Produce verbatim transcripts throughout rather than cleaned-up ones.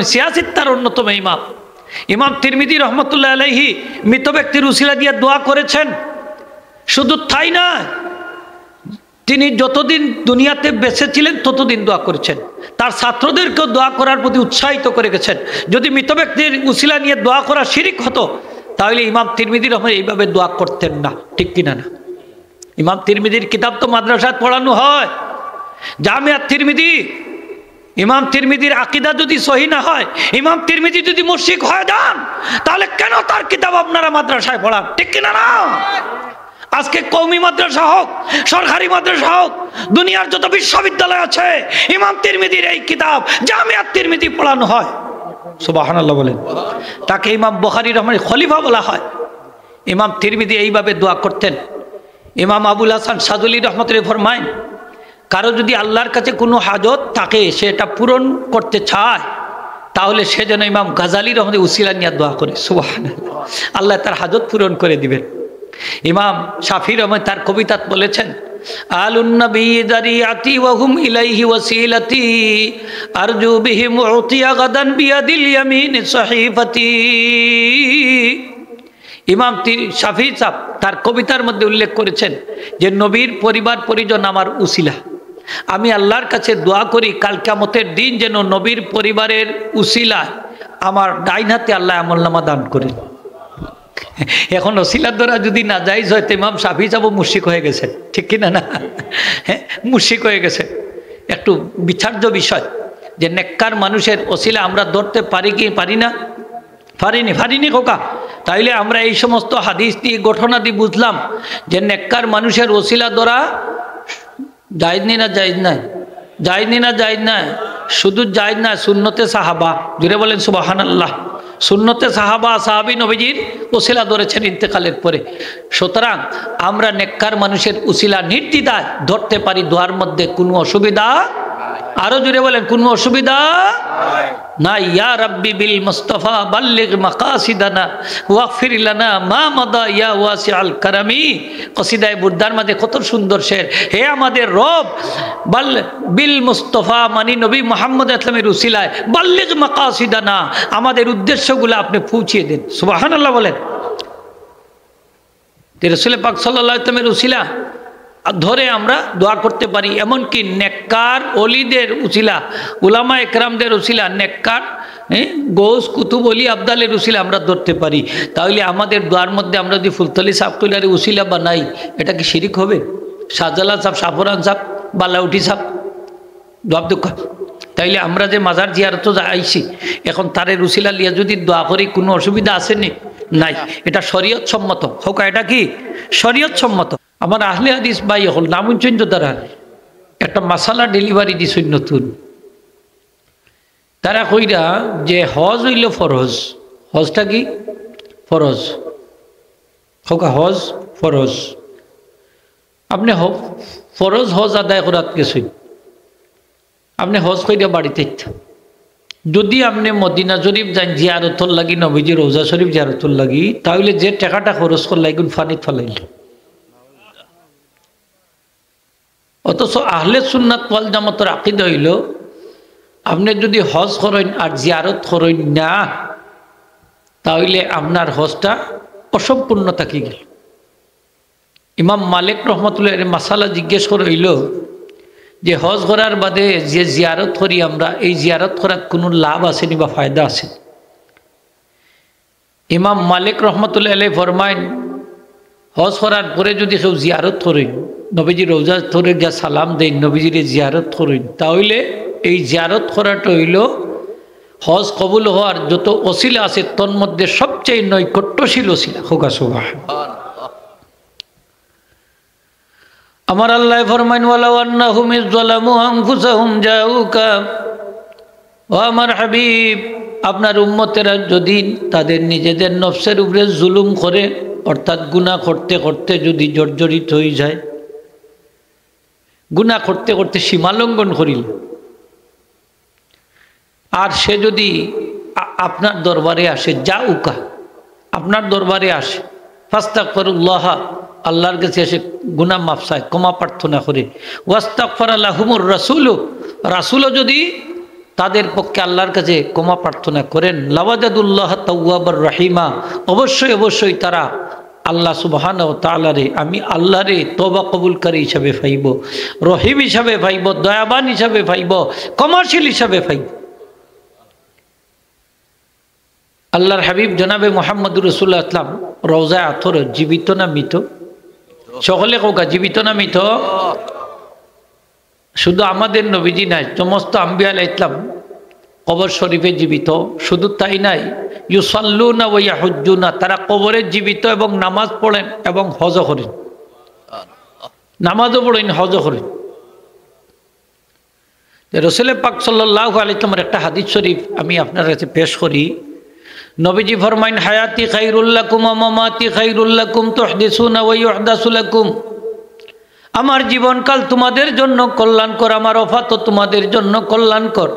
সিয়াসিত্তার অন্যতম ইমাম। ইমাম তিরমিজি রহমতুল্লাহ আলাইহি মৃত ব্যক্তির উসিলা দিয়া দোয়া করেছেন। শুধু তাই না, তিনি যতদিন দুনিয়াতে বেঁচে ছিলেন ততদিন দোয়া করেছেন। তার ছাত্রদেরকেও দোয়া করার প্রতি উৎসাহিত করে গেছেন। যদি মৃত ব্যক্তির উসিলা নিয়ে দোয়া করা শিরিক হতো, তাহলে ইমাম তিরমিজি রহমান এইভাবে দোয়া করতেন না, ঠিক কিনা না? ইমাম তিরমিজির কিতাব তো মাদ্রাসায় পড়ানো হয়, জামিয়াত তিরমিজি। ইমাম তিরমিজির আকিদা যদি সহি না হয়, ইমাম তিরমিজি যদি মুশরিক হয়ে যান, তাহলে কেন তার কিতাব আপনারা মাদ্রাসায় পড়ান, ঠিক কিনা না? আজকে কওমি মাদ্রাসা হোক, সরকারি মাদ্রাসা হোক, দুনিয়ার যত বিশ্ববিদ্যালয় আছে, ইমাম তিরমিজির এই কিতাব জামিয়াত তিরমিজি পড়ানো হয়। সুবহানাল্লাহ বলেন। তাকে ইমাম বুখারী রহমানের খলিফা বলা হয়। ইমাম তিরমিজি এইভাবে দোয়া করতেন। ইমাম আবুল হাসান শাজুলি রহমতুল্লাহ ফরমাইন, কারো যদি আল্লাহর কাছে কোনো হাজত থাকে, সে এটা পূরণ করতে চায়, তাহলে সে যেন ইমাম গাজালি রহমতে উসিলা নিয়ে দোয়া করে। সুবহানাল্লাহ। আল্লাহ তার হাজত পূরণ করে দিবেন। ইমাম শাফি রহমান তার কবিতাত বলেছেন, আলুন নবী দারিয়াতি ওয়া হুম ইলাইহি ওয়াসিলাতি, আরজু বিহিম উতিয়া গাদান বিয়াদিল ইয়ামিন সহিফাতি। ইমাম তি-, শাফি সাহেব তার কবিতার মধ্যে উল্লেখ করেছেন যে নবীর পরিবার পরিজন আমার উসিলা। আমি আল্লাহর কাছে দোয়া করি কাল কিয়ামতের দিন যেন নবীর পরিবারের উসিলা আমার ডাইন হাতে আল্লাহ আমলনামা দান করেন। এখন উসিলা ধরা যদি নাজাইজ হয়, তো ইমাম শাফি সাহেব মুশরিক হয়ে গেছেন, ঠিক কিনা না? হ্যাঁ, মুশরিক হয়ে গেছে। একটু বিচার্য বিষয় যে নেককার মানুষের উসিলা আমরা ধরতে পারি কি পারি না? পারিনি, পারিনি খোকা। তাইলে আমরা এই সমস্ত হাদিস দিয়ে, ঘটনা দিয়ে বুঝলাম যে নেককার মানুষের উসিলা ধরা জায়েজ নি না জায়েজ নাই? জায়েজ নি না জায়েজ নাই? শুধু জায়েজ না, সুন্নতে সাহাবা। জুড়ে বলেন সুবহানাল্লাহ। সুন্নতে সাহাবা, সাহাবী নবীজির উসিলা ধরেছেন ইন্তেকালের পরে। সুতরাং আমরা নেককার মানুষের উসিলা নির্দ্বিধায় ধরতে পারি দোয়ার মধ্যে, কোনো অসুবিধা? আরো জুড়ে বলেন, কোনো অসুবিধা নাই। ইয়া রাব্বি বিল মুস্তাফা বাল্লিগ মাকাসিদানা ওয়াগফির লানা মা মাদা ইয়া ওয়াসিআল কারামি। কসিদায়ে বুর্দার মাঝে কত সুন্দর শের, হে আমাদের রব, বাল-, বিল মুস্তাফা, মানে নবী মুহাম্মদ ইসলামের উসিলায়, বাল্লিগ মাকাসিদানা, আমাদের উদ্দেশ্যগুলো আপনি পৌঁছিয়ে দেন। সুবহানাল্লাহ বলেন। তো রসুল পাক সাল্লাল্লাহু আলাইহি ওয়াসাল্লামের উসিলা ধরে আমরা দোয়া করতে পারি, এমনকি নেককার অলিদের উসিলা, উলামা একরামদের উসিলা, নেককার, হ্যাঁ, গৌস কুতুব অলি আবদালের উসিলা আমরা ধরতে পারি। তাহলে আমাদের দোয়ার মধ্যে আমরা যদি ফুলতলি সাহেব কইলারে উসিলা বানাই, এটা কি শিরিক হবে? শাহজালাল সাহেব, শাহপরান সাহেব, বালাউটি সাহেব, জবাব দেউক্কা। তাইলে আমরা যে মাজার জিয়ারতো যা আইছি, এখন তারে উসিলা লিয়া যদি দোয়া করি, কোনো অসুবিধা আছে নি? নাই। এটা শরীয়ত সম্মত। খোকা, এটা কি শরীয়ত সম্মত? আমার আহলে হাদিস ভাই অকল, নাম হুনছইন তো তারা, একটা মাসালা ডেলিভারি দিছইন নতুন। তারা কইরা যে হজ অইলো ফরজ। হজটা কি? ফরজ। খোকা, হজ ফরজ। আপনে হ-, ফরজ হজ আদায় করাত গেছইন, আপনে হজ কইরা বাড়িত আইতা। যদি আপনে মদিনা শরীফ যাইন জিয়ারতর লাগি, নবীজির রওজা শরীফ জিয়ারতর লাগি, তাইলে যে টেকাটা খরচ করলা, ইগুন ফানিত ফালাইলা। অথচ আহলে সুন্নাত ওয়াল জামাতর আকিদা অইলো, আপনে যদি হজ করইন আর জিয়ারত করইন না, তাইলে আপনার হজটা অসম্পূর্ণ থাকি গেল। ইমাম মালিক রহমতুল্লাহ এর মাসালা জিজ্ঞেস করা অইলো যে হজ করার বাদে যে জিয়ারত করি আমরা, এই জিয়ারত করার কোনো লাভ আছে নি বা ফায়দা আছে নি? ইমাম মালিক রহমতুল্লাহ আলাইহি ফরমাইন, হজ করার পরে যদি কেউ জিয়ারত করইন, নবীজি রওজা ধরে গিয়া সালাম দেইন, নবীজিরে জিয়ারত করইন, তাইলে এই জিয়ারত করাটা অইলো হজ কবুল হওয়ার যত ওসিলা আছে, তন্মধ্যে সবচেয়ে নৈকট্যশীল ওসিলা। খোকা, সুবহান। আমার আল্লাহ ফরমাইন, "ওয়ালাউ আন্নাহুম ইয যালামু আনফুসাহুম জাউকা।" ও আমার হাবিব, আপনার উম্মতেরা যদি তাদের নিজেদের নফসের উপরে জুলুম করে, অর্থাৎ গুনাহ করতে করতে যদি জর্জরিত হয়ে যায়, গুনাহ করতে করতে সীমালঙ্ঘন করিল, আর সে যদি আ-, আপনার দরবারে আসে, জাউকা, আপনার দরবারে আসে, ফাস্তাগফিরুল্লাহ, আল্লাহর কাছে এসে গুনাহ মাফ চায়, ক্ষমা প্রার্থনা করে, ওয়াস্তাগফারা লাহুমুর রাসূলু, রাসূলও যদি তাদের পক্ষে আল্লাহর কাছে ক্ষমা প্রার্থনা করেন, লাওয়াজাদুল্লাহ তাওয়াবার রহিমা, অবশ্যই, অবশ্যই তারা আল্লাহ সুবহানাহু ওয়া তাআলারে, আমি আল্লাহরে তওবা কবুলকারী হিসাবে পাইব, রহিম হিসাবে পাইব, দয়াবান হিসাবে পাইব, ক্ষমাশীল হিসাবে পাইব। আল্লাহর হাবিব জনাবে মুহাম্মদুর রাসূলুল্লাহ ইসলাম রওজায়ে আতহর জীবিত না মৃত? সকলে কউক্কা, জীবিত না মৃত? শুধু আমাদের নবীজি নাই, সমস্ত আম্বিয়া আলাইহিস সালাম কবর শরীফে জীবিত। শুধু তাই নাই, ইউসাল্লুনা ওয়া ইয়াহুজ্জুনা, তারা কবরে জীবিত এবং নামাজ পড়েন এবং হজ করেন, নামাজও পড়েন, হজ করেন। যে রসুল পাক সাল্লাল্লাহু আলাইহি ওয়াসাল্লামের একটা হাদিস শরীফ আমি আপনার কাছে পেশ করি। নবীজি ফরমাইন, হায়াতি খাইরুল লাকুম ওয়া মামাতি খাইরুল লাকুম, তুহদিসুনা ওয়া ইউহদাসু লাকুম। আমার জীবনকাল তোমাদের জন্য কল্যাণকর, আমার ওফাতও তোমাদের জন্য কল্যাণকর।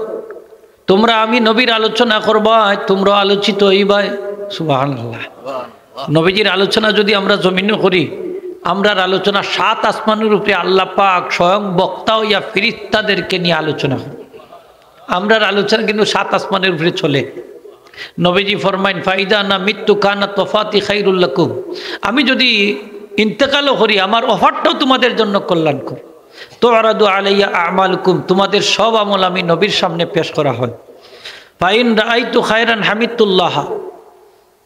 তোমরা আমি নবীর আলোচনা করবায়, তোমরাও আলোচিত হইবায়। সুবহানাল্লাহ। নবীজির আলোচনা যদি আমরা জমিনে করি, আমরার আলোচনা সাত আসমানের উপরে আল্লাহ পাক স্বয়ং বক্তা হইয়া ফিরিস্তাদেরকে নিয়ে আলোচনা করেন। আমরার আলোচনা কিন্তু সাত আসমানের উপরে চলে। নবীজি ফরমাইন, ফাইদা না মিত্তু কানা তফাতি খাইরুল লাকুম। আমি যদি ইন্তেকালও করি, আমার ওফাতটাও তোমাদের জন্য কল্যাণকর। তুআরাদু আলাইয়া আমালুকুম, তোমাদের সব আমল আমি নবীর সামনে পেশ করা হয়। ফাইন রাআইতু খায়রান হামিদতুল্লাহ,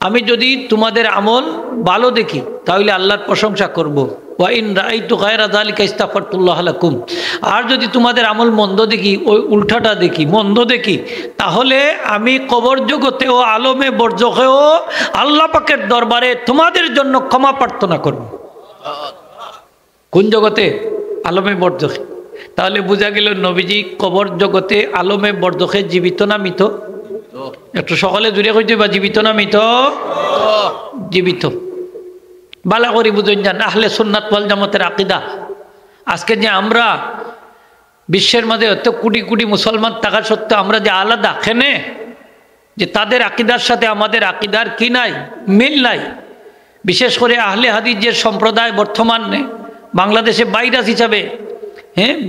আমি যদি তোমাদের আমল ভালো দেখি, তাহলে আল্লাহর প্রশংসা করব। ওয়া ইন রাআইতু গায়রা যালিকা ইস্তাগফারতুল্লাহ লাকুম, আর যদি তোমাদের আমল মন্দ দেখি, ওই উল্টাটা দেখি, মন্দ দেখি, তাহলে আমি কবর জগতেও আলমে বরজখেও আল্লাহ পাকের দরবারে তোমাদের জন্য ক্ষমা প্রার্থনা করব। কোন জগতে? আলমে বরজখে। তাহলে বুঝা গেল নবীজি কবর জগতে আলমে বরজখে জীবিত না মৃত? একটু সকলে জুরে কইতে বা, জীবিত না মৃত? জীবিত। বালা করি বুঝইন যান, আহলে সুন্নাত ওয়াল জামাতের আকিদা। আজকে যে আমরা বিশ্বের মাঝে এত কোটি কোটি মুসলমান থাকা সত্ত্বেও আমরা যে আলাদা, কেনে যে তাদের আকিদার সাথে আমাদের আকিদার কি নাই, মিল নাই। বিশেষ করে আহলে হাদিস যে সম্প্রদায় বর্তমানে বাংলাদেশে ভাইরাস হিসাবে, হ্যাঁ,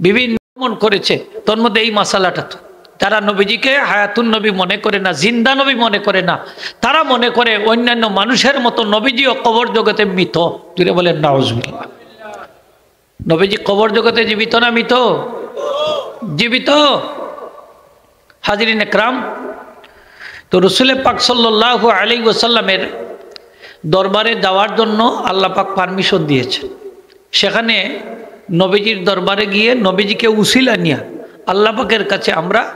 বিভিন্ন আক্রমণ করেছে, তার মধ্যে এই মাসালাটা তো। তারা নবীজিকে হায়াতুন নবী মনে করে না, জিন্দা নবী মনে করে না। তারা মনে করে অন্যান্য মানুষের মতো নবীজিও কবর জগতে মৃত। জুরে বলেন নাউজুবিল্লাহ। নবীজি কবর জগতে জীবিত না মৃত? জীবিত। হাজিরিন একরাম, তো রসুল পাক সাল্লাল্লাহু আলাইহি ওয়াসাল্লামের দরবারে যাওয়ার জন্য আল্লাহ পাক পারমিশন দিয়েছেন। সেখানে নবীজির দরবারে গিয়ে নবীজিকে উসিলা নিয়া আল্লাহ পাকের কাছে আমরা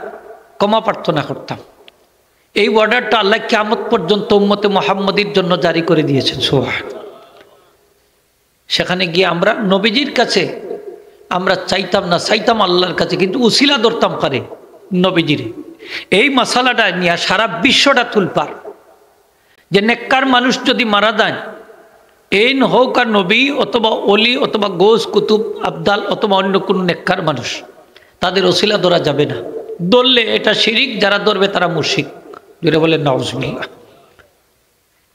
ক্ষমা প্রার্থনা করতাম। এই অর্ডারটা আল্লাহ কিয়ামত পর্যন্ত উম্মতে মুহাম্মদীর জন্য জারি করে দিয়েছেন। সুবহান। সেখানে গিয়ে আমরা নবীজির কাছে আমরা চাইতাম না, চাইতাম আল্লাহর কাছে, কিন্তু উসিলা ধরতাম কারে? নবীজিরে। এই মাসালাটা নিয়ে সারা বিশ্বটা তুলপার, যে নেককার মানুষ যদি মারা যায়, এইন হোক আর নবী অথবা অলি অথবা গৌস কুতুব আবদাল অথবা অন্য কোনো নেককার মানুষ, তাদের উসিলা ধরা যাবে না। ধরলে এটা শিরিক, যারা ধরবে তারা মুশরিক। জুরে বলেন নাউজুবিল্লাহ।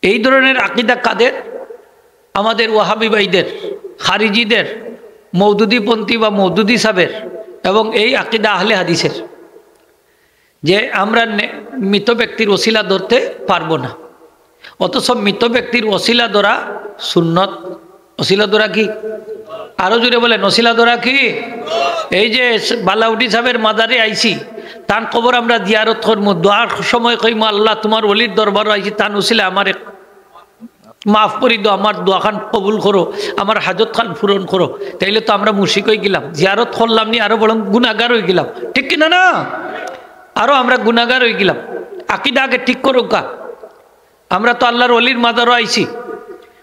এই ধরনের আকিদা কাদের? আমাদের ওয়াহাবি ভাইদের, খারিজিদের, মৌদুদিপন্থী বা মৌদুদি সাবের, এবং এই আকিদা আহলে হাদিসের, যে আমরা নে-, মৃত ব্যক্তির ওসিলা ধরতে পারবো না, অথচ মৃত ব্যক্তির ওসিলা ধরা সুন্নত। ওসিলা ধরা কি? আরো জুরে বলেন, ওসিলা ধরা কি? এই যে বালাউটি সাবের মাজারে আইছি, তান কবর আমরা জিয়ারত করমু, দোয়ার সময় কইমু, "আল্লাহ, তোমার ওলির দরবারো আইছি, তান ওসিলা আমারে মাফ করি দেও, আমার দোয়াখান কবুল করো, আমার হাজত খান পূরণ করো।" তাইলে তো আমরা মুশরিক হয়ে গেলাম, জিয়ারত করলাম নি, আরো বরং গুনাগার হয়ে গেলাম, ঠিক কিনা না? আরো আমরা গুনাগার হয়ে গেলাম। আকিদা আগে ঠিক করুক্কা। আমরা তো আল্লাহর ওলির মাজারো আইছি,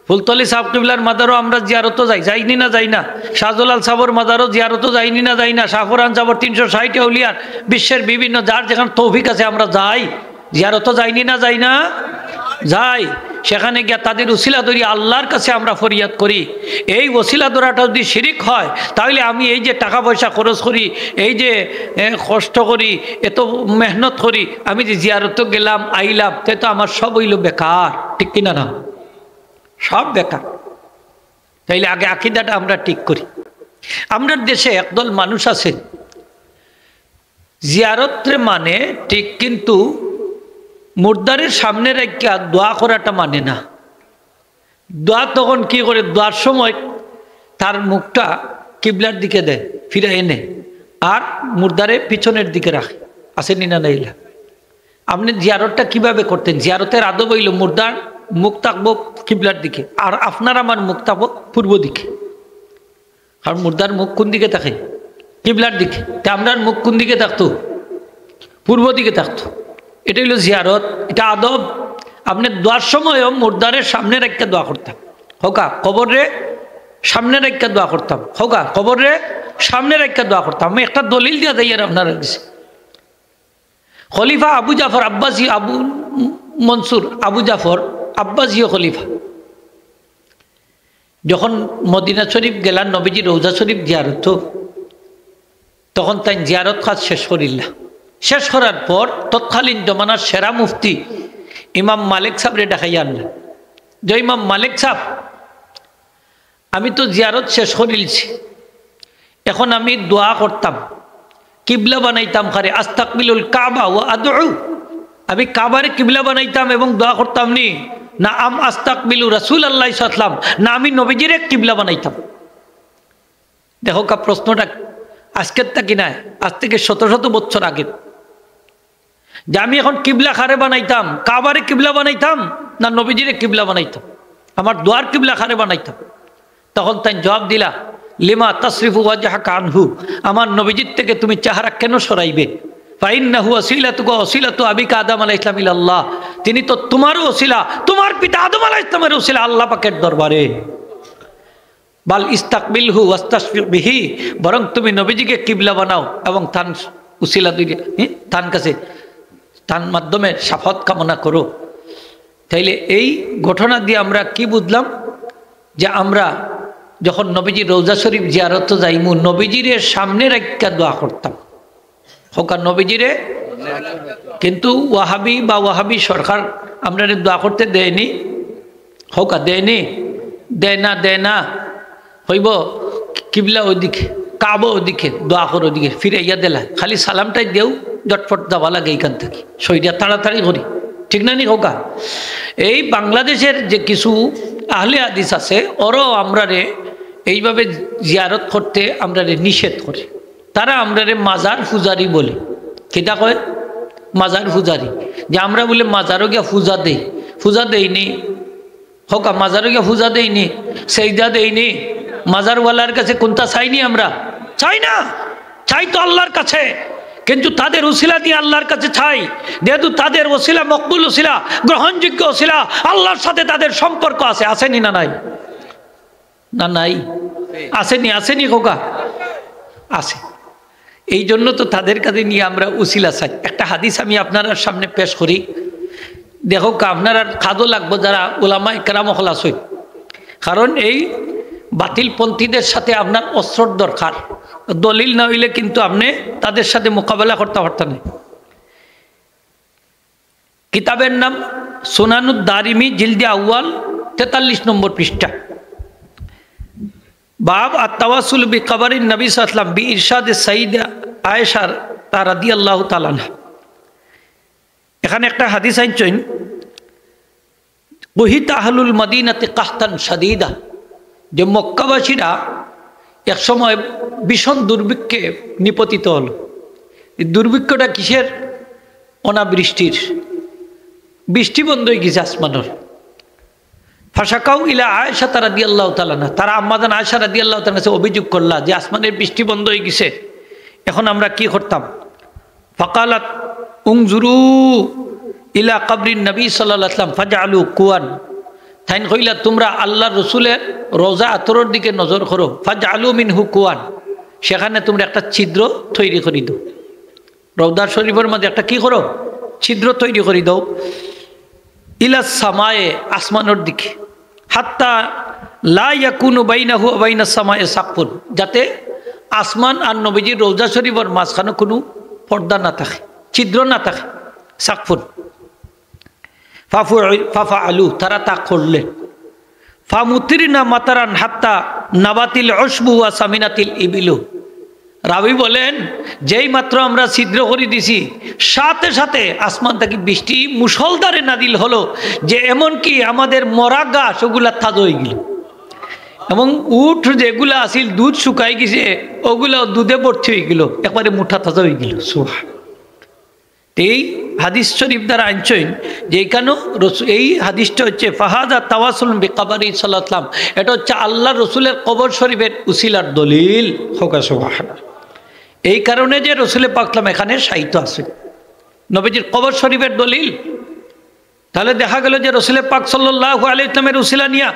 ফুলতলি সাহেব কিবলার মাজারো আমরা জিয়ারতো যাই, যাইনি না যাই না? শাহজালাল সাহেবর মাজারো জিয়ারতো যাইনি না যাই না? শাহপুরান সাহেবর তিনশো ষাট আউলিয়ার, বিশ্বের বিভিন্ন, যার যেখানে তৌফিক আছে আমরা যাই, জিয়ারতো যাইনি না যাই না? যাই। সেখানে গিয়া তাদের উসিলা ধরি আল্লাহর কাছে আমরা ফরিয়াদ করি। এই উসিলা ধরাটা যদি শিরিক হয়, তাহলে আমি এই যে টাকা পয়সা খরচ করি, এই যে, এ, কষ্ট করি, এত মেহনত করি, আমি যে জিয়ারতো গেলাম, আইলাম, তে তো আমার সব হইল বেকার, ঠিক কিনা না? সব বেকার। তাইলে আগে আকিদাটা আমরা ঠিক করি। আমরার দেশে একদল মানুষ আছে, জিয়ারতরে মানে ঠিক, কিন্তু মুর্দারে সামনে রাখিয়া দোয়া করাটা মানে না। দোয়া তখন কি করে? দোয়ার সময় তার মুখটা কিবলার দিকে দেয়, ফিরাই এনে, আর মুর্দারে পিছনের দিকে রাখে। আছে নি না নাই? আপনে জিয়ারতটা কিভাবে করতেন? জিয়ারতের আদব অইলো মুর্দার মুখ থাকবো কিবলার দিকে, আর আপনার আমার মুখ থাকবো পূর্ব দিকে। কারণ মুর্দার মুখ কোন দিকে থাকে? কিবলার দিকে। তে আমরার মুখ কোন দিকে থাকতো? পূর্ব দিকে থাকতো। এটা অইলো জিয়ারত, এটা আদব। আপনে দোয়ার সময়ও মুর্দারে সামনে রাখিয়া দোয়া করতাম। হউক্কা, কবররে সামনে রাখিয়া দোয়া করতাম। হউক্কা, কবররে সামনে রাখিয়া দোয়া করতাম। আমি একটা দলিল দিয়া যাইয়ার আপনারার গেছে। খলিফা আবু জাফর আব্বাসী, আবু মনসুর আবু জাফর আব্বাসীয় খলিফা যখন মদিনা শরীফ গেলা, নবীজির রওজা শরীফ জিয়ারত, তখন তাইন জিয়ারত কাজ শেষ করিলা। শেষ করার পর তৎকালীন জমানার সেরা মুফতি ইমাম মালিক সাবরে ডাকাইয়া আনলা, যে, "ইমাম মালিক সাব, আমি তো জিয়ারত শেষ করিলছি, এখন আমি দোয়া করতাম, কিবলা বানাইতাম কারে, আস্তাকবিলুল কাবা ওয়া আদউ, আমি কাবারে কিবলা বানাইতাম এবং দোয়া করতাম নি, না আম আস্তাকবিলু রাসূলুল্লাহ সাল্লাল্লাহু আলাইহি ওয়াসাল্লাম, না আমি নবীজিরে কিবলা বানাইতাম?" দেখউক্কা, প্রশ্নটা আজকের থাকি নায়, আজ থেকে শত শত বছর আগে, যে আমি এখন কিবলা কারে বানাইতাম, কাবারে কিবলা বানাইতাম, না নবীজিরে কিবলা বানাইতাম, আমার দোয়ার কিবলা কারে বানাইতাম? তখন তাইন জবাব দিলা, "লিমা তাসরিফু ওয়াজহাকা আনহু, আমার নবীজির থেকে তুমি চেহারা কেন সরাইবে? ফাইন্নাহু ওয়াসিলাতুকা ওয়াসিলাতু আবিকা আদম আলাইহিস সালাম ইলাল্লাহ, তিনি তো তোমার ওসিলা, তোমার পিতা আদম আলাইহিস সালামের ওসিলা আল্লাহ পাকের দরবারে।" বাল ইস্তাকবিলহু ওয়াস্তাশফি বিহি, বরং তুমি নবীজিকে কিবলা বানাও এবং তান উসিলা দিয়া, হি, তান কাছে, তান মাধ্যমে শাফাত কামনা করো। তাইলে এই ঘটনা দিয়া আমরা কি বুঝলাম? যে আমরা যখন নবীজির রওজা শরীফ জিয়ারত যাইমু, নবীজিরে সামনে রাখিয়া দোয়া করতাম। হউক্কা নবীজিরে, কিন্তু ওয়াহাবি বা ওয়াহাবি সরকার আমরারে দোয়া করতে দেয়নি, হউক্কা দেয়নি, দেয় না, দেয় না। কইবো, "কিবলা ওদিকে, কাবা ওদিকে, দোয়া করো ওদিকে, ফিরাইয়া দিলা।" খালি সালামটাই দেও, ঝটপট যাওয়া লাগে এখান থাকি, সইরা তাড়াতাড়ি করি, ঠিক না নি? হউক্কা, এই বাংলাদেশের যে কিছু আহলে হাদিস আছে, ওরাও আমরারে এইভাবে জিয়ারত করতে আমরারে নিষেধ করে। তারা আমরারে মাজার পূজারি বলে। কিতা কয়? মাজার পূজারি। যে আমরা বুলে মাজারো গিয়া পূজা দেই, পূজা দেইনি। হউক্কা, মাজারো গিয়া পূজা দেইনি, সেজদা দেইনি, মাজারওয়ালার কাছে কুন্তা চাইনি আমরা? চাই না। চাই তো আল্লাহর কাছে, কিন্তু তাদের উসিলা দিয়া আল্লাহর কাছে চাই, যেহেতু তাদের উসিলা মকবুল উসিলা, গ্রহণযোগ্য উসিলা, আল্লাহর সাথে তাদের সম্পর্ক আছে। আছে নি না নাই? না নাই? আছে নি? আছে নি কউক্কা? আছে। এই জন্য তো তাদের কাছে নিয়া আমরা উসিলা চাই। একটা হাদিস আমি আপনারার সামনে পেশ করি, দেখউক্কা, আপনারার কাজো লাগবো যারা উলামায়ে কেরাম অকল আছইন, কারণ এই বাতিলপন্থীদের সাথে আপনার অস্ত্রর দরকার। দলিল না অইলে কিন্তু আপনে তাদের সাথে মোকাবেলা করতা পারতা নায়। কিতাবের নাম সুনানুদ দারিমি, জিলদে আউয়াল, তেতাল্লিশ নম্বর পৃষ্ঠা। বাব আত-তাওয়াসসুল বিকবরিন নবী সাল্লাল্লাহু আলাইহি ওয়াসাল্লাম বিইরশাদে সাইয়্যিদা আয়েশা রাদিয়াল্লাহু তাআলা আনহা। এখানে একটা হাদিস আনছইন, "কুহিত আহলুল মদিনাতি কাহতান শাদীদা", যে মক্কাবাসীরা এক সময় ভীষণ দুর্ভিক্ষে নিপতিত হলো। এই দুর্ভিক্ষটা কিসের? অনাবৃষ্টির। বৃষ্টি বন্ধ অই গেছে আসমানর। ফাশাকাউ ইলা আয়েশা রাদিয়াল্লাহু তাআলা আনহা, তারা আম্মাজান আয়েশা রাদিয়াল্লাহু তাআলা আনহার কাছে অভিযোগ করলা যে আসমানের বৃষ্টি বন্ধ অই গেছে, এখন আমরা কি করতাম? ফাকালাত উনজুরু ইলা কবরিন নবী সাল্লাল্লাহু আলাইহি ওয়াসাল্লাম ফাজআলু কুয়ান। তাইন কইলা, "তোমরা আল্লাহর রসুলের রওজা আতরর দিকে নজর করো, ফাজআলু মিনহু কুয়ান, সেখানে তোমরা একটা ছিদ্র তৈরি করি দাও।" রওজা শরীফের মাঝে একটা কি করো? ছিদ্র তৈরি করি দাও। ইলা সামায়ে, আসমানর দিকে। হাত্তা লা ইয়াকুনু বাইনাহু ওয়া বাইনাস সামায়ে সাকফুন, যাতে আসমান আর নবীজির রওজা শরীফের মাঝখানো কোনো পর্দা না থাকে, ছিদ্র না থাকে। সাকফুন। ফাফু-, ফাফাআলু, তারা তা করলেন। ফামুতিরনা মাতারান হাত্তা নাবাতিল উশবু ওয়া সামিনাতিল ইবিলু। রাবি বলেন, "যেই মাত্র আমরা ছিদ্র করি দিছি, সাথে সাথে আসমান থাকি বৃষ্টি মুষলধারে নাজিল হলো, যে এমনকি আমাদের মরা ঘাস ওগুলা তাজা অইগেলো, এবং উট যেগুলা আছিল দুধ শুকাই গেছে, ওগুলা দুধে ভর্তি অইগেলো, একবারে মোটা তাজা অইগেলো।" সুবহান। এই হাদিস শরীফ দ্বারা আনছইন যে এখানেও রসু-, এই হাদিসটা হচ্ছে ফাহাদা তাওয়াসুল বিকাবারি সাল্লাল্লাহু আলাইহি ওয়াসাল্লাম, এটা হচ্ছে আল্লাহর রসুলের কবর শরীফের উসিলার দলিল। হোক সুবহানাল্লাহ। এই কারণে যে রসুলে পাকলাম এখানে শায়িত আছে, নবীজির কবর শরীফের দলিল। তাহলে দেখা গেল যে রসুলে পাক সাল্লাল্লাহু আলাইহি ওয়াসাল্লামের উসিলা নিয়া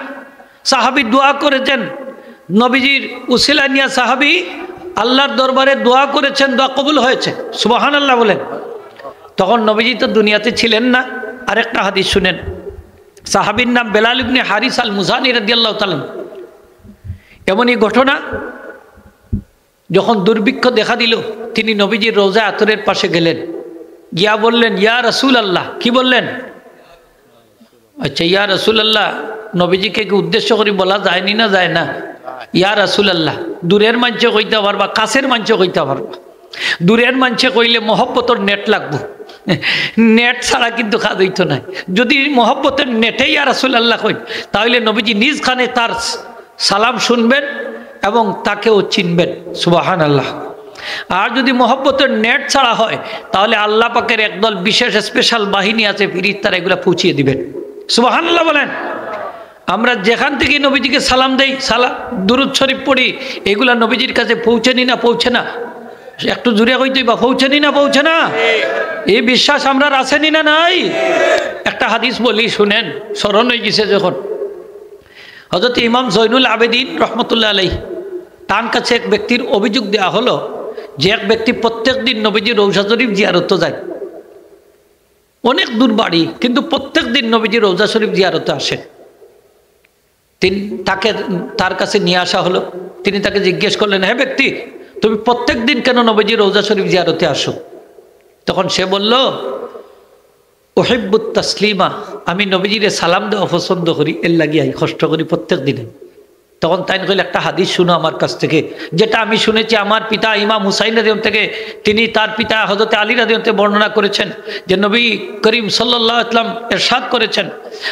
সাহাবী দোয়া করেছেন, নবীজির উসিলা নিয়া সাহাবী আল্লাহর দরবারে দোয়া করেছেন, দোয়া কবুল হয়েছে। সুবহানাল্লাহ বলেন। তখন নবীজি তো দুনিয়াতে ছিলেন না। আরেকটা হাদিস শুনেন, সাহাবীর নাম বেলাল ইবনে হারিস আল মুজানি রাদিয়াল্লাহু তাআলা আনহু। এমনই ঘটনা, যখন দুর্ভিক্ষ দেখা দিল, তিনি নবীজির রওজা আতরের পাশে গেলেন, গিয়া বললেন, "ইয়া রাসূলুল্লাহ।" কি বললেন? আচ্ছা, "ইয়া রাসূলুল্লাহ" নবীজিকে কি উদ্দেশ্য করি বলা যায়নি না যায় না? "ইয়া রাসূলুল্লাহ।" দূরের মানষে কইতা পারবা, কাছের মানষে কইতা পারবা। দূরের মানষে কইলে মহব্বতর net লাগবো, net ছাড়া কিন্তু কাজ অইতো নায়। যদি মহব্বতের net-এ "ইয়া রাসূলুল্লাহ" কইন, তাহলে নবীজি নিজ কানে তার সালাম শুনবেন এবং তাকেও চিনবেন। সুবহানাল্লাহ। আর যদি মহব্বতের net ছাড়া হয়, তাহলে আল্লাহ পাকের একদল বিশেষ special বাহিনী আছে, ফিরিস্তারা এগুলা পৌঁছিয়ে দিবেন। সুবহানাল্লাহ বলেন। আমরা যেখান থেকে নবীজিকে সালাম দেই, সালা-, দুরূদ শরীফ পড়ি, এগুলা নবীজির কাছে পৌঁছেনি না পৌঁছে না? একটু জোরে কইতে বা পৌঁছেনি না পৌঁছে না? এই বিশ্বাস আমরার আছেনি না নাই? একটা হাদিস বলি, শুনেন, স্মরণ অই গেছে যখন। হযরত ইমাম জৈনুল আবেদিন রহমতুল্লাহ আলাইহি, তার কাছে এক ব্যক্তির অভিযোগ দেয়া হলো যে এক ব্যক্তি প্রত্যেক দিন নবীজির রওজা শরীফ জিয়ারত যায়, অনেক দূর বাড়ি, কিন্তু প্রত্যেক দিন নবীজির রওজা শরীফ জিয়ারতে আসে। তিন-, তাকে, তার কাছে নিয়ে আসা হলো। তিনি তাকে জিজ্ঞেস করলেন, "হে ব্যক্তি, তুমি প্রত্যেক দিন কেন নবীজির রওজা শরীফ জিয়ারতে আসো?" তখন সে বলল, "উহিব্বুত তাসলিমা, আমি নবীজিরে সালাম দেওয়া পছন্দ করি, এর লাগি আই কষ্ট করি প্রত্যেক দিনে।" তখন তাইন কইল, "একটা হাদিস শুনো আমার কাছ থেকে, যেটা আমি শুনেছি আমার পিতা ইমাম হুসাইন রাদিয়াল্লাহু আনহু থেকে, তিনি তার পিতা হযরত আলী রাদিয়াল্লাহু আনহু থেকে বর্ণনা করেছেন যে নবী করিম সাল্লাল্লাহু আলাইহি ওয়াসাল্লাম ইরশাদ করেছেন,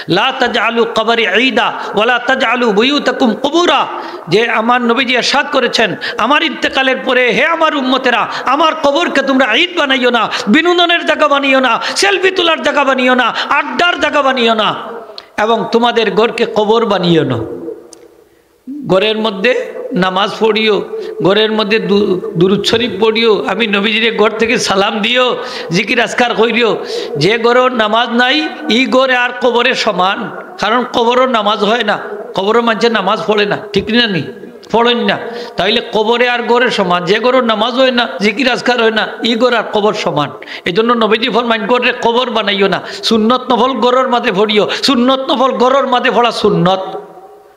'লা তাজআলু কবরি ঈদা ওয়া লা তাজআলু বুয়ুতাকুম কুবুরা।'" যে আমার নবীজি ইরশাদ করেছেন, "আমার ইন্তেকালের পরে, হে আমার উম্মতেরা, আমার কবরকে তোমরা ঈদ বানাইও না, বিনোদনের জায়গা বানিও না, সেলফি তোলার জায়গা বানিও না, আড্ডার জায়গা বানিও না, এবং তোমাদের ঘরকে কবর বানিও না।" ঘরের মধ্যে নামাজ পড়িও, ঘরের মধ্যে দু-, দুরূদ শরীফ পড়িও, আমি নবীজিরে ঘর থেকে সালাম দিও, জিকির আজকার করিও। যে ঘরর নামাজ নাই, ই ঘরে আর কবরের সমান, কারণ কবরর নামাজ হয় না, কবরর মানষে নামাজ পড়ে না, ঠিক না নি? পড়েন না। তাইলে কবরে আর ঘরের সমান, যে ঘরর নামাজ হয় না, জিকির আজকার হয় না, ই ঘর আর কবর সমান। এই জন্য নবীজি ফরমাইন, "ঘররে কবর বানাইও না, সুন্নত নফল ঘরর মাঝে পড়িও, সুন্নত নফল ঘরর মাঝে পড়া সুন্নত।"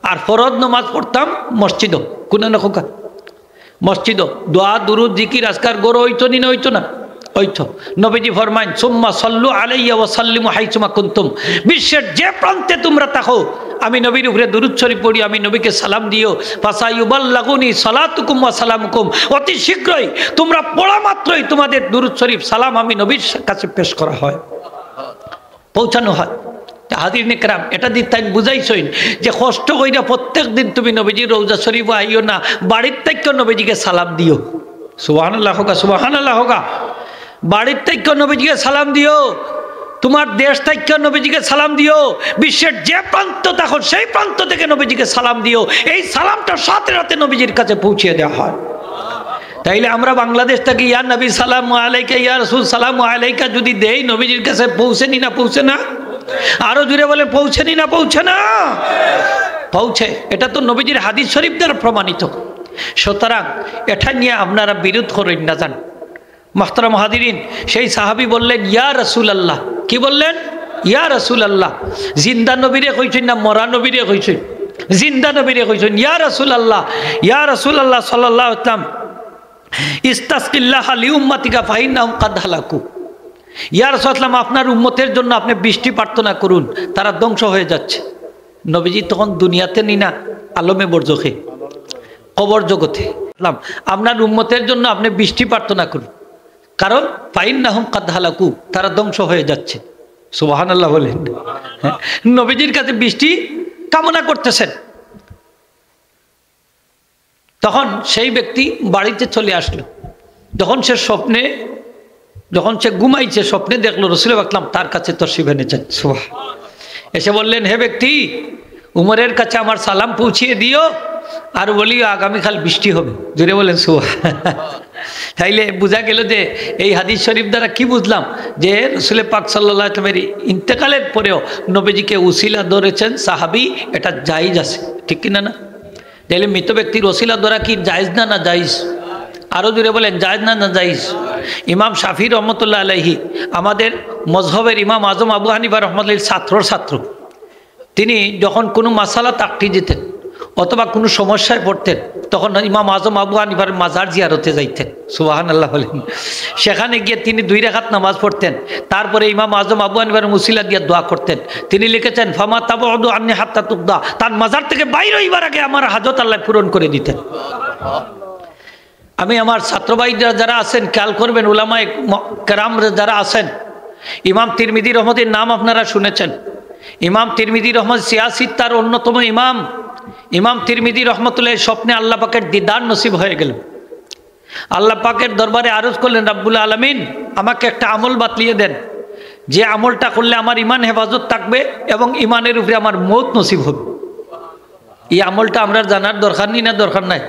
আর ফরজ নামাজ পড়তাম মসজিদো, কোন না খোকা? মসজিদো। দোয়া, দুরূদ, জিকির, আজকার ঘরো অইতো নি না অইতো না? অইতো। নবীজি ফরমাইন, "সুম্মা সাল্লু আলাইয়া ওয়া সাল্লিমু হাইসুমা কুনতুম।" বিশ্বের যে প্রান্তে তোমরা থাকো, আমি নবীর উপরে দুরূদ শরীফ পড়ি, আমি নবীকে সালাম দিও। "ফাসায়ুবাল্লাগুনি সালাতুকুম ওয়া সালামুকুম।" অতি শীঘ্রই তোমরা পড়া মাত্রই তোমাদের দুরূদ শরীফ সালাম আমি নবীর কাছে পেশ করা হয়, পৌঁছানো হয়। তা হাজিরিনে কেরাম, এটা দি তাইন বুঝাইছইন যে কষ্ট কইরা প্রত্যেক দিন তুমি নবীজির রওজা শরীফো আইও না, বাড়ির থাইক্কা নবীজিকে সালাম দিও। সুবহানাল্লাহ হোগা, সুবহানাল্লাহ হোগা। বাড়ির থাইক্কা নবীজিকে সালাম দিও, তোমার দেশ থাইক্কা নবীজিকে সালাম দিও, বিশ্বের যে প্রান্ত থাকো সেই প্রান্ত থেকে নবীজিকে সালাম দিও। এই সালামটা সাথে সাথে নবীজির কাছে পৌঁছিয়ে দেওয়া হয়। তাইলে আমরা বাংলাদেশ থাকি "ইয়া নবী সালামু আলাইকা, ইয়া রাসূল সালামু আলাইকা" যদি দেই, নবীজির কাছে পৌঁছেনি না পৌঁছে না? আরো জোরে বলেন, পৌঁছেনি না পৌঁছে না? পৌঁছে। এটা তো নবীজির হাদিস শরীফ দ্বারা প্রমাণিত। সুতরাং এটা নিয়ে আপনারা বিরোধ করইন না যান। মুহতারাম হাজিরিন, সেই সাহাবী বললেন, "ইয়া রাসূলুল্লাহ।" কি বললেন? "ইয়া রাসূলুল্লাহ।" জিন্দা নবীরে কইছইন না মরা নবীরে কইছইন? জিন্দা নবীরে কইছইন, "ইয়া রাসূলুল্লাহ, ইয়া রাসূলুল্লাহ সাল্লাল্লাহু আলাইহি ওয়াসাল্লাম, ইস্তাসকিল্লাহা লিউম্মাতিকা ফাইন্নাহুম কাদ হালাকু।" "ইয়া রাসূলুল্লাহ, আপনার উম্মতের জন্য আপনি বৃষ্টি প্রার্থনা করুন, তারা ধ্বংস হয়ে যাচ্ছে।" নবীজি তখন দুনিয়াতে নি না, আলমে বরজখে, কবর জগতে। সাল্লাম, আপনার উম্মতের জন্য আপনি বৃষ্টি প্রার্থনা করুন, কারণ ফাইন্নাহুম কাদ হালাকু, তারা ধ্বংস হয়ে যাচ্ছে। সুবহানাল্লাহ বলেন। হ্যাঁ, নবীজির কাছে বৃষ্টি কামনা করতেছেন। তখন সেই ব্যক্তি বাড়িতে চলে আসলো। যখন সে স্বপ্নে, যখন সে ঘুমাইছে, স্বপ্নে দেখলো রসুল আকরাম তার কাছে তশরিফ এনেছেন। সুবহান। এসে বললেন, "হে ব্যক্তি, উমরের কাছে আমার সালাম পৌঁছিয়ে দিও, আর বলিও আগামীকাল বৃষ্টি হবে।" জোরে বলেন সুবহান। তাইলে বোঝা গেল যে এই হাদিস শরীফ দ্বারা কি বুঝলাম, যে রসুল পাক সাল্লাল্লাহু আলাইহি ওয়াসাল্লামের ইন্তেকালের পরেও নবীজিকে উসিলা ধরেছেন সাহাবী, এটা জায়েজ আছে, ঠিক কিনা না? তাহলে মৃত ব্যক্তির ওসিলা ধরা কি জায়েজ না, না জায়েজ? আরো জোরে বলেন, জায়েজ না, না জায়েজ? ইমাম শাফি রহমতুল্লাহ আলাইহি, আমাদের মজহবের ইমাম আজম আবু হানিফা রহমতুল্লাহ ছাত্রর ছাত্র, তিনি যখন কোনো মাসালা তাকটি দিতেন অথবা কোনো সমস্যায় পড়তেন, তখন ইমাম আজম আবু হানিফার মাজার জিয়ারতে যাইতেন। সুবহানাল্লাহ বলেন। সেখানে গিয়ে তিনি দুই রাকাত নামাজ পড়তেন, তারপরে ইমাম আজম আবু হানিফার উসিলা দিয়ে দোয়া করতেন। তিনি লিখেছেন, "ফামা তাবউদু আন্নি হাত্তা তুকদা", তার মাজার থেকে বাইর হইবার আগে আমার হাজত আল্লাহ পূরণ করে দিতেন। আমি আমার ছাত্র ভাইরা যারা আছেন, খেয়াল করবেন, উলামায়ে ম-, কেরাম যারা আছেন, ইমাম তিরমিজি রহমতের নাম আপনারা শুনেছেন। ইমাম তিরমিজি রহমত সিয়াসিত্তার অন্যতম ইমাম। ইমাম তিরমিজি রহমতুল্লাহ স্বপ্নে আল্লাহ পাকের দিদার নসিব হয়ে গেল। আল্লাহ পাকের দরবারে আরজ করলেন, "রাব্বুল আলামিন, আমাকে একটা আমল বাতলিয়ে দেন, যে আমলটা করলে আমার ইমান হেফাজত থাকবে এবং ইমানের উপরে আমার মউত নসিব হবে।" এই আমলটা আমরা জানার দরকার নি না দরকার নাই?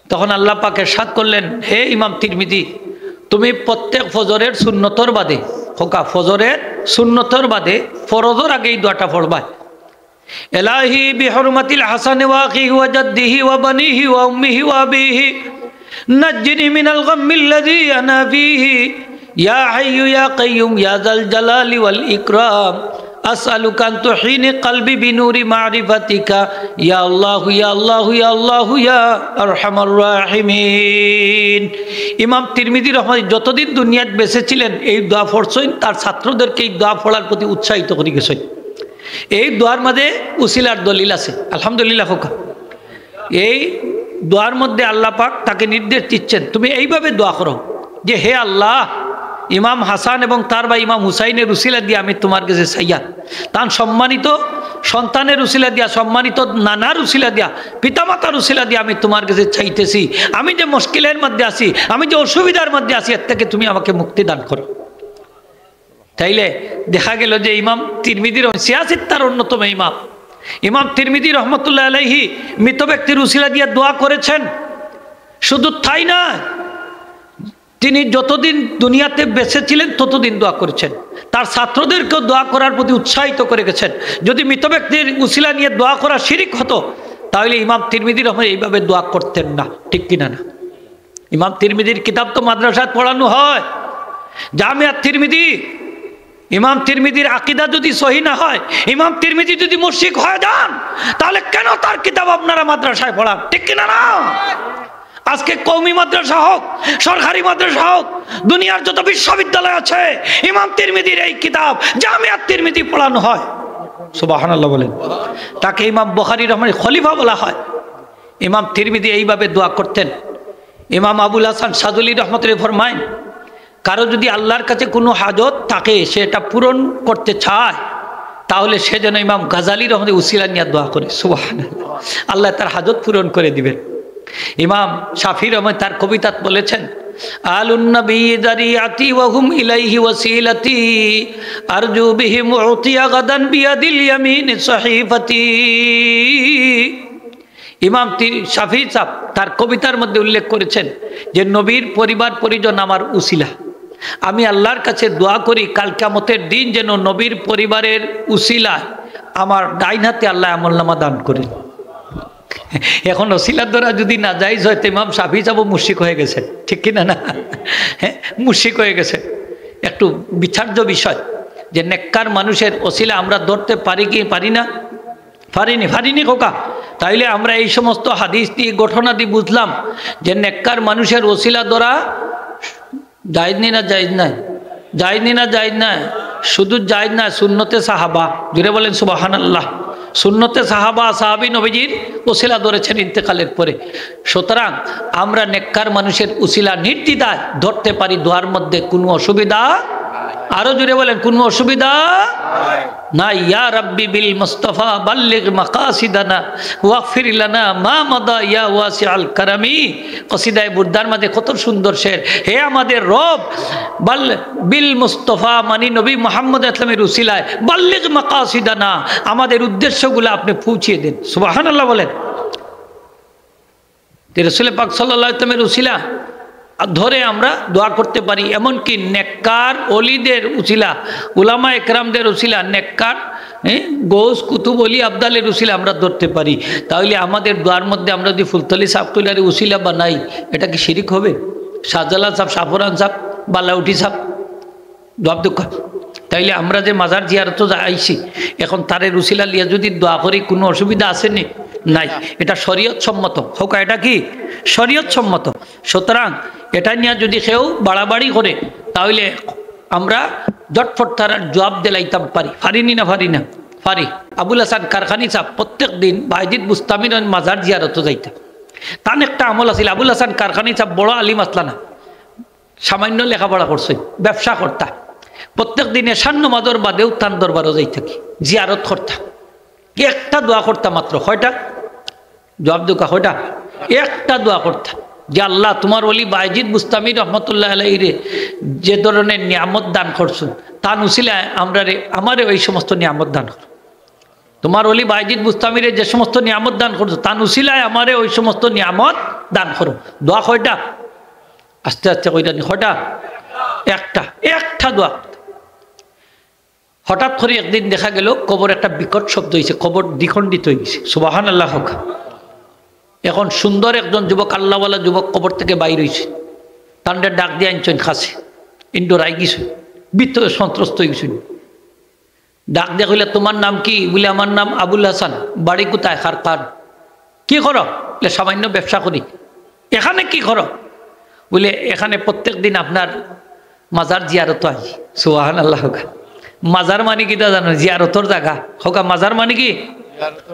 তখন আল্লাহ পাক এরশাদ করলেন, "হে ইমাম তিরমিজি, তুমি প্রত্যেক ফজরের সুন্নতর বাদে, হোকা ফজরের সুন্নতর বাদে ফরজর আগে এই দোয়াটা পড়বায়।" এলাহি বিহরমাতিল হাসানে ওয়া আখিহি ওয়া জাদ্দিহি ওয়া বানিহি ওয়া উম্মিহি ওয়া আবিহি, নাজ্জিনি মিনাল গাম্মিল্লাযী আনা ফীহি, ইয়া হাইয়ু ইয়া কাইয়ুম ইয়া যাল জালালি ওয়াল ইকরাম, আসআলুকা আন তুহয়িনি কলবি বিনুরি মারিফাতিকা, ইয়া আল্লাহু ইয়া আল্লাহু ইয়া আল্লাহু ইয়া আরহামার রাহিমিন। ইমাম তিরমিজি রহমান যতদিন দুনিয়াত বেঁচে ছিলেন এই দোয়া পড়ছইন, তার ছাত্রদেরকে এই দোয়া পড়ার প্রতি উৎসাহিত করে গেছইন। এই দোয়ার মাঝে উসিলার দলিল আছে, আলহামদুলিল্লাহ হোকা। এই দোয়ার মধ্যে আল্লাহ পাক তাকে নির্দেশ দিচ্ছেন, "তুমি এইভাবে দোয়া করো যে, হে আল্লাহ, ইমাম হাসান এবং তার ভাই ইমাম হুসাইনের উসিলা দিয়ে আমি তোমার কাছে চাইয়ার, তার সম্মানিত সন্তানের উসিলা দিয়া, সম্মানিত নানার উসিলা দিয়া, পিতামাতার উসিলা দিয়া আমি তোমার কাছে চাইতেছি, আমি যে মুশকিলের মধ্যে আছি, আমি যে অসুবিধার মধ্যে আছি, এর থেকে তুমি আমাকে মুক্তি দান করো।" তাইলে দেখা গেল যে ইমাম তিরমিজির, সিয়াসিত্তার অন্যতম ইমাম, ইমাম তিরমিজি রহমতুল্লাহ আলাইহি মৃত ব্যক্তির উসিলা দিয়া দোয়া করেছেন। শুধু তাই না, তিনি যতদিন দুনিয়াতে বেঁচে ছিলেন ততদিন দোয়া করেছেন, তার ছাত্রদেরকেও দোয়া করার প্রতি উৎসাহিত করে গেছেন। যদি মৃত ব্যক্তির উসিলা নিয়ে দোয়া করা শিরিক হতো, তাহলে ইমাম তিরমিজি রহমান এইভাবে দোয়া করতেন না, ঠিক কিনা না? ইমাম তিরমিজির কিতাব তো মাদ্রাসায় পড়ানো হয়, জামিয়াত তিরমিজি। ইমাম তিরমিজির আকিদা যদি সহি না হয়, ইমাম তিরমিজি যদি মুশরিক হয়ে যান, তাহলে কেন তার কিতাব আপনারা মাদ্রাসায় পড়ান? ঠিক কিনা না? আজকে কওমি মাদ্রাসা হোক, সরকারি মাদ্রাসা হোক, দুনিয়ার যত বিশ্ববিদ্যালয় আছে, ইমাম তিরমিজির এই কিতাব জামিয়াত তিরমিজি পড়ানো হয়। সুবহানাল্লাহ বলেন। তাকে ইমাম বুখারী রহমানের খলিফা বলা হয়। ইমাম তিরমিজি এইভাবে দোয়া করতেন। ইমাম আবুল হাসান শাজুলি রহমতুল্লাহ ফরমাইন, কারো যদি আল্লাহর কাছে কোনো হাজত থাকে, সে এটা পূরণ করতে চায়, তাহলে সে যেন ইমাম গাজালি রহমতে উসিলা নিয়ে দোয়া করে। সুবহানাল্লাহ। আল্লাহ তার হাজত পূরণ করে দিবেন। ইমাম শাফি রহমান তার কবিতাত বলেছেন, "আলুন নবী দারিয়াতি ওয়া হুম ইলাইহি ওয়াসিলাতি, আরজু বিহিম উতিয়া গাদান বিয়াদিল ইয়ামিন সহিফাতি।" ইমাম তি-, শাফি সাহেব তার কবিতার মধ্যে উল্লেখ করেছেন যে নবীর পরিবার পরিজন আমার উসিলা, আমি আল্লাহর কাছে দোয়া করি কাল কিয়ামতের দিন যেন নবীর পরিবারের উসিলায় আমার ডাইন হাতে আল্লাহ আমলনামা দান করেন। এখন উসিলা ধরা যদি নাজাইজ হয়, তো ইমাম শাফি সাহেব মুশরিক হয়ে গেছেন, ঠিক কিনা না? হ্যাঁ, মুশরিক হয়ে গেছেন। একটু বিচার্য বিষয় যে নেককার মানুষের উসিলা আমরা ধরতে পারি কি পারি না? পারিনি, পারিনি খোকা। তাইলে আমরা এই সমস্ত হাদিস দিয়ে, ঘটনা দিয়ে বুঝলাম যে নেককার মানুষের উসিলা ধরা জায়েজ নি না জায়েজ নাই? জায়েজ নি না জায়েজ নাই? শুধু জায়েজ না, সুন্নতে সাহাবা। জোরে বলেন সুবহানাল্লাহ। সুন্নতে সাহাবা, সাহাবী নবীজির উসিলা ধরেছেন ইন্তেকালের পরে। সুতরাং আমরা নেককার মানুষের উসিলা নির্দ্বিধায় ধরতে পারি দোয়ার মধ্যে, কোনো অসুবিধা। আরো জোরে বলেন, কোনো অসুবিধা নাই। ইয়া রাব্বি বিল মুস্তাফা বাল্লিগ মাকাসিদানা ওয়াগফির লানা মা মাদা ইয়া ওয়াসিআল কারামি। কসিদায়ে বুর্দার মাঝে কত সুন্দর শের, হে আমাদের রব, বাল-, বিল মুস্তফা, মানি নবী মুহাম্মদ ইসলামের উসিলায়, বাল্লিগ মাকাসিদানা, আমাদের উদ্দেশ্যগুলো আপনি পৌঁছিয়ে দেন। সুবহানাল্লাহ বলেন। তো রসুল পাক সাল্লাল্লাহু আলাইহি ওয়াসাল্লামের উসিলা ধরে আমরা দোয়া করতে পারি, এমনকি নেককার অলিদের উসিলা, উলামা একরামদের উসিলা, নেককার, হ্যাঁ, গৌস, কুতুব, অলি, আবদালের উসিলা আমরা ধরতে পারি। তাহলে আমাদের দোয়ার মধ্যে আমরা যদি ফুলতলি সাহেব কইলারে উসিলা বানাই, এটা কি শিরিক হবে? শাহজালাল সাহেব, শাহপরান সাহেব, বালাউটি সাহেব, জবাব দেউক্কা। তাইলে আমরা যে মাজার জিয়ারতো যা আইছি, এখন তারে উসিলা লিয়া যদি দোয়া করি, কোনো অসুবিধা আছে নি? নাই। এটা শরীয়ত সম্মত। কউক্কা, এটা কি শরীয়ত সম্মত? সুতরাং এটা নিয়া যদি কেউ বাড়াবাড়ি করে, তাহলে আমরা ঝটফট তারার জবাব দিলাইতাম পারি। পারি নি না? পারি না? পারি। আবুল হাসান কারখানি সাহেব প্রত্যেক দিন বায়েজিদ বুস্তামির মাজার জিয়ারতো যাইতা। তান একটা আমল আছিল, আবুল হাসান কারখানি সাহেব বড় আলিম আছলা না, সামান্য লেখাপড়া করছইন, ব্যবসা করতা। প্রত্যেক দিন এশার নমাজর বাদেউ তান দরবারো যাইতা, কি জিয়ারত করতা। একটা দোয়া করতা মাত্র। কয়টা? জবাব দেউক্কা, কয়টা? একটা দোয়া করতা যে, "আল্লাহ, তোমার ওলি বায়েজিদ বুস্তামি রহমতুল্লাহ আলাইহিরে যে ধরনের নিয়ামত দান করছো, তান উসিলায় আমরারে, আমারে ওই সমস্ত নিয়ামত দান করো। তোমার ওলি বায়েজিদ বুস্তামিরে যে সমস্ত নিয়ামত দান করছো, তান উসিলায় আমারে ওই সমস্ত নিয়ামত দান করো।" দোয়া কয়টা? আস্তে আস্তে কইরা নি, কয়টা? একটা। একটা দোয়া। হঠাৎ করে একদিন দেখা গেল কবর একটা বিকট শব্দ হইছে, কবর দ্বিখণ্ডিত হয়ে গেছে। সুবহানাল্লাহ কউক্কা। এখন সুন্দর একজন যুবক, আল্লাহওয়ালা যুবক কবর থেকে বাইর হইছে, তানরে ডাক দিয়া আনছইন কাছে, ইন ডরাই গেছে, ভীত সন্ত্রস্ত হয়ে গেছে। ডাক দিয়া কইলা, "তোমার নাম কি?" বলে, "আমার নাম আবুল হাসান।" "বাড়ি কোথায়?" "কারখান।" "কি করো?" বলে, "সামান্য ব্যবসা করি।" "এখানে কি করো?" বলে, "এখানে প্রত্যেক দিন আপনার মাজার জিয়ারত আই।" সুবহানাল্লাহ কউক্কা। মাজার মানে কিতা জানো? জিয়ারতর জাগা। কউক্কা, মাজার মানে কি?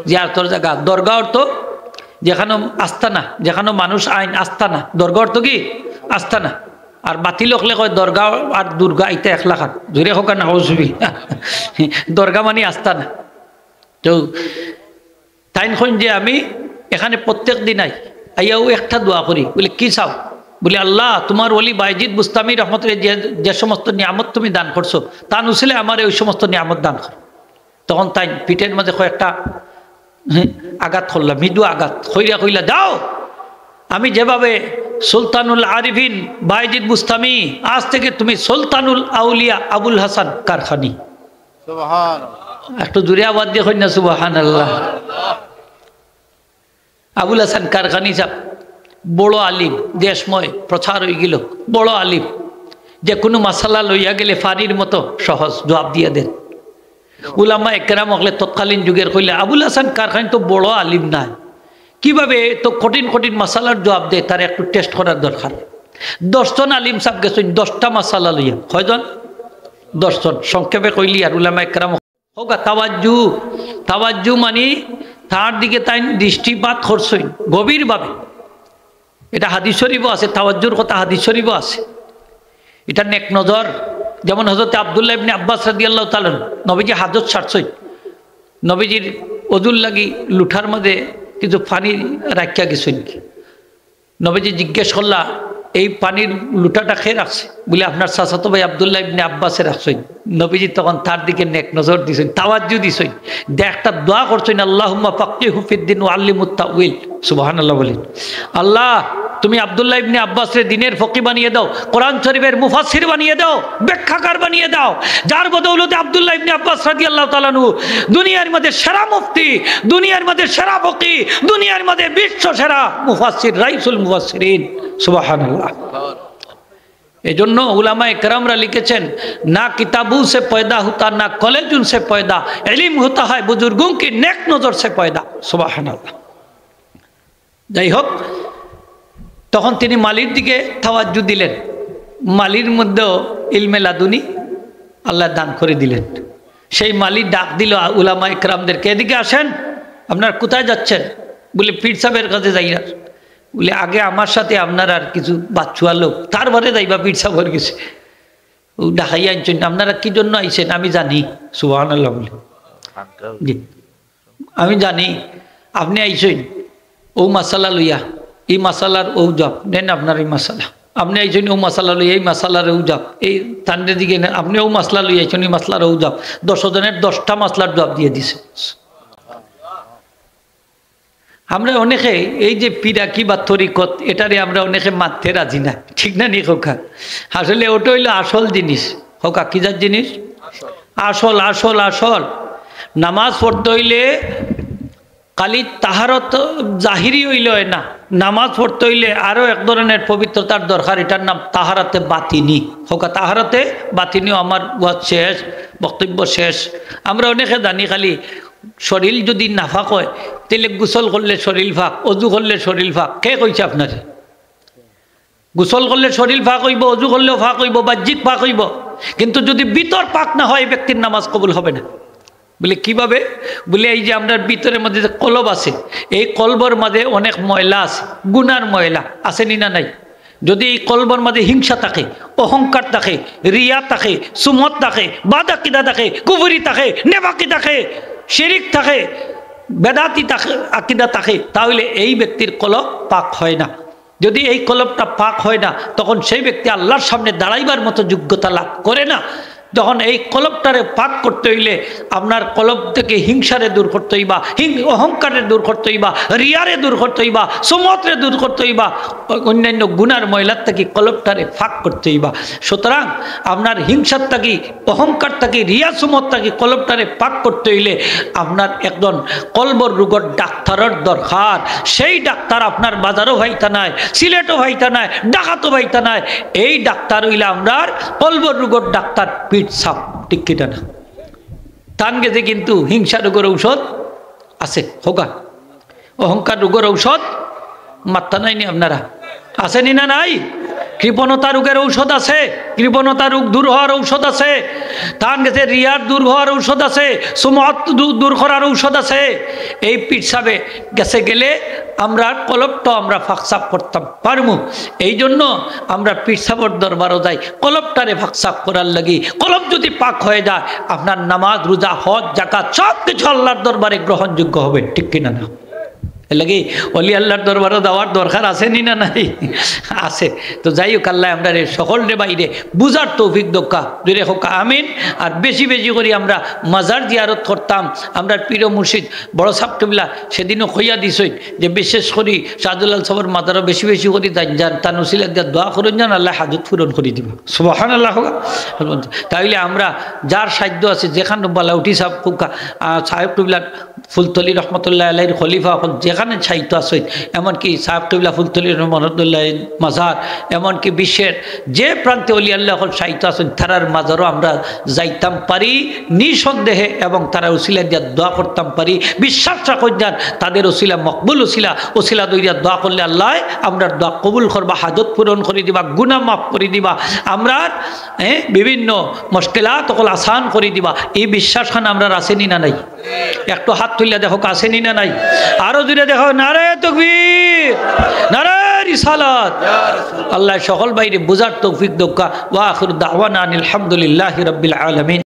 জিয়ারতর জাগা। দরগা অর্থ যেখানো আস্তানা, যেখানো মানুষ আইন, আস্তানা। দরগা অর্থ কি? আস্তানা। আর বাতিল অকলে কয় দরগা আর দুর্গা, ইতা এক লাখান। জোরে কউক্কা, নাউজুবিল্লাহ। দরগা মানে আস্তানা। তো তাইন কইন যে, "আমি এখানে প্রত্যেক দিন আই, আইয়াও একটা দোয়া করি।" বলে, "কি চাও?" বলে, "আল্লাহ, তোমার ওলি বায়েজিদ বুস্তামি রহমতুল্লাহ যে, যে সমস্ত নিয়ামত তুমি দান করছো, তান উসিলে আমারে ওই সমস্ত নিয়ামত দান করো।" তখন তাইন পিঠের মাঝে কয়েকটা, হ্যাঁ, আঘাত করলা, মৃদু আঘাত, কইরা কইলা, "যাও, আমি যেভাবে সুলতানুল আরিফিন বায়েজিদ বুস্তামি, আজ থেকে তুমি সুলতানুল আউলিয়া আবুল হাসান কারখানি।" সুবহানাল্লাহ। একটু জোরে আওয়াজ দিয়া কইন না, সুবহানাল্লাহ। আবুল হাসান কারখানি সাহেব বড় আলিম, যে সময় প্রচার হয়ে গেল, বড় আলিম, যে কোনো মাসালা লইয়া গেলে পানির মতো সহজ জবাব দিয়া দেন। উলামা একরাম অকলে তৎকালীন যুগের কইলা, "আবুল হাসান কারখানি তো বড় আলিম নায়, কিভাবে তো কঠিন কঠিন মাসালার জবাব দেয়, তার একটু টেস্ট করার দরকার।" দশজন আলিম সাহেব গেছইন দশটা মাসালা লইয়া। কয়জন? দশজন। সংক্ষেপে কইলি আর উলামা একরাম কউক্কা, তাওয়াজ্জু। তাওয়াজ্জু মানি তার দিকে তাইন দৃষ্টিপাত করছইন গভীরভাবে। এটা হাদিস শরীফও আছে, তাওয়াজ্জুর কথা হাদিস শরীফও আছে। এটা নেক নজর। যেমন হযরত আব্দুল্লাহ ইবনে আব্বাস রাদিয়াল্লাহু তাআলা আনহু, নবীজি হাজত সারছইন, নবীজির অজুর লাগি লুঠার মাঝে কিছু পানি রাখিয়া গেছইন। নবীজি জিজ্ঞেস করলা, "এই পানির লুঠাটা কে রাখছে?" বলে, "আপনার চাচাতো ভাই আব্দুল্লাহ ইবনে আব্বাসে রাখছইন।" নবীজি তখন তার দিকে নেক নজর দিছইন, তাওয়াজ্জু দিছইন, দে একটা দোয়া করছইন, "আল্লাহুম্মা ফাক্কিহু ফিদ্দিন ওয়া আল্লিমহু তাউইল।" সুবহানাল্লাহ বলেন। "আল্লাহ, তুমি আব্দুল্লাহ ইবনে আব্বাসরে দ্বীনের ফকি বানিয়ে দাও, কোরআন শরীফের মুফাসসির বানিয়ে দাও, ব্যাখ্যাকার বানিয়ে দাও, যার বদৌলতে আব্দুল্লাহ ইবনে আব্বাস রাদিয়াল্লাহু তাআলা আনহু দুনিয়ার মধ্যে সেরা মুফতি, দুনিয়ার মধ্যে সেরা ফকি, দুনিয়ার মধ্যে বিশ্ব সেরা মুফাসসির, রাইসুল মুফাসসিরিন।" সুবহানাল্লাহ। এই জন্য উলামা একরামরা লিখেছেন, "না কিতাবু সে পয়দা হতা, না কলেজুন সে পয়দা, ইলিম হতা হ্যায় বুজুর্গোঁ কি নেক নজর সে পয়দা।" সুবহানাল্লাহ। যাই হোক, তখন তিনি মালির দিকে তাওয়াজ্জু দিলেন। মালির মধ্যেও ইলমে লাদুনি আল্লাহ দান করে দিলেন। সেই মালি ডাক দিল উলামা একরামদেরকে, "এদিকে আসেন, আপনারা কোথায় যাচ্ছেন?" বলে, "পীর সাহেবের কাছে যাইয়ার।" বলে, "আগে আমার সাথে আপনারার কিছু বাচ্চুয়া লোক, তারপরে যাইবা পীর সাহেবের কাছে।" ও ডাকাইয়া আনছেন, "আপনারা কি জন্য আইছেন আমি জানি।" সুবহানাল্লাহ বলে। জি। "আমি জানি আপনি আইছেন ও মাসালা লইয়া, এই মাসালার ও জবাব নেন, আপনার এই মাসালা। আপনি আইছেন ও মাসালা লইয়া, এই মাসালার ও জবাব, এই তান্ডে দিকে নেন, আপনি ও মাসলা লইয়া আইছেন, এই মাসলার ও জবাব।" দশ জনের দশটা মাসলার জবাব দিয়ে দিছে। আমরা অনেকে এই যে পিরাকি বা তরিকত, এটারে আমরা অনেকে মানতে রাজি না, ঠিক না নি কউক্কা? আসলে ওটা হইলো আসল জিনিস। কউক্কা, কি জাত জিনিস? আসল, আসল, আসল। নামাজ পড়তে হইলে খালি তাহারত জাহিরি হইলে হয় না, নামাজ পড়তে হইলে আরো এক ধরনের পবিত্রতার দরকার, এটার নাম তাহারাতে বাতিনি। কউক্কা, তাহারাতে বাতিনিও আমার ওয়াজ শেষ, বক্তব্য শেষ। আমরা অনেকে জানি খালি শরীর যদি নাপাক হয়, তাহলে গোসল করলে শরীর পাক, অজু করলে শরীর পাক। কে কইছে আপনারে? গোসল করলে শরীর পাক হইব, অজু করলেও পাক হইব, বাহ্যিক পাক হইব, কিন্তু যদি ভিতর পাক না হয়, এই ব্যক্তির নামাজ কবুল হবে না। বলে, "কিভাবে?" বলে, "এই যে আমরার ভিতরের মধ্যে যে কলব আছে, এই কলবর মাঝে অনেক ময়লা আছে, গুনার ময়লা আছে নি না নাই? যদি এই কলবর মাঝে হিংসা থাকে, অহংকার থাকে, রিয়া থাকে, সুমত থাকে, বাদ আকিদা থাকে, কুফুরি থাকে, নেফাকি থাকে, শিরিক থাকে, বেদাতি থাকে, আকিদা থাকে, তাহলে এই ব্যক্তির কলব পাক হয় না।" যদি এই কলবটা পাক হয় না, তখন সেই ব্যক্তি আল্লাহর সামনে দাঁড়াইবার মতো যোগ্যতা লাভ করে না। যখন এই কলবটারে পাক করতে হইলে আপনার কলব থেকে হিংসারে দূর করতে হইবা, হিং-, অহংকারে দূর করতে হইবা, রিয়ারে দূর করতে হইবা, সুমতরে দূর করতে হইবা, অ-, অন্যান্য গুনার ময়লার থেকে কলবটারে পাক করতে হইবা। সুতরাং আপনার হিংসার থাকি, অহংকার থাকি, রিয়া সুমত থাকি কলবটারে পাক করতে হইলে আপনার একজন কলবর রোগর ডাক্তারর দরকার। সেই ডাক্তার আপনার বাজারও পাইতা নায়, সিলেটও পাইতা নায়, ঢাকাতও পাইতা নায়। এই ডাক্তার হইলে আমরার কলবর রোগর ডাক্তার পীর সাহেব, ঠিক কিনা না? তান গেছে কিন্তু হিংসা রোগর ঔষধ আছে, কউক্কা। অহংকার রোগর ঔষধ মাত্তা নাই নি আপনারা? আছে নি না নাই? কৃপণতা রোগের ঔষধ আছে, কৃপণতা রোগ দূর হওয়ার ঔষধ আছে, তান গেছে রিয়ার দূর হওয়ার ঔষধ আছে, সুমত দূ-, দূর করার ঔষধ আছে। এই পীর সাহেবে গেছে গেলে আমরার কলবটাও আমরা পাক সাফ করতাম পারমু। এই জন্য আমরা পীর সাহেবর দরবারও যাই, কলবটারে পাক সাফ করার লাগি। কলব যদি পাক হয়ে যায়, আপনার নামাজ, রোজা, হজ, যাকাত সব কিছু আল্লাহর দরবারে গ্রহণযোগ্য হবে, ঠিক কিনা না? এর লাগি অলি আল্লাহর দরবারও যাওয়ার দরকার আছে নি না নাই? আছে। তো যাই হোক, আল্লাহ আমরারে সকলরে বাইরে বুঝার তৌফিক দেউক্কা, জোরে কউক্কা আমিন। আর বেশি বেশি করি আমরা মাজার জিয়ারত করতাম, আমরার পীর ও মুর্শিদ বড় সাহেব কিবলা সেদিনও কইয়া দিছইন যে বিশেষ করি শাহজালাল সাহেবর মাজারও বেশি বেশি করি যাইন যান, তান উসিলা দিয়া দোয়া করইন যান, আল্লাহ হাজত পূরণ করি দিবা। সুবহানাল্লাহ। তাইলে আমরা যার সাধ্য আছে, যেখান বালা উঠি সাহেব কউক্কা, আহ, সাহেব কিবলার ফুলতলি রহমতুল্লাহ আলাইহির খলিফা অকল যেখানে শায়িত আছইন, এমনকি সাহেব কিবলা ফুলতলি রহমতুল্লাহ মাজার, এমনকি বিশ্বের যে প্রান্তে অলি আল্লাহ অকল শায়িত আছইন, তারার মাজারও আমরা যাইতাম পারি, নিঃসন্দেহে, এবং তারার উসিলা দিয়া দোয়া করতাম পারি। বিশ্বাস রাখইন যান, তাদের উসিলা মকবুল উসিলা, উসিলা ধরিয়া দোয়া করলে আল্লাহ আমরার দোয়া কবুল করবা, হাজত পূরণ করি দিবা, গুনাহ মাফ করি দিবা, আমরার, হ্যাঁ, বিভিন্ন মুশকিলাত অকল আসান করি দিবা। এই বিশ্বাস খান আমরার আছে নি না নাই? একটু হাত তুলিয়া দেখো, আছে নি না নাই? আরো জোরে দেখো, নারায়ে তাকবীর, নারায়ে রিসালাত। আল্লাহ সকল বাইরে বুঝার তৌফিক দেউক্কা। ওয়া আখিরু দাওয়ানা আনিল হামদুলিল্লাহি রাব্বিল আলামিন।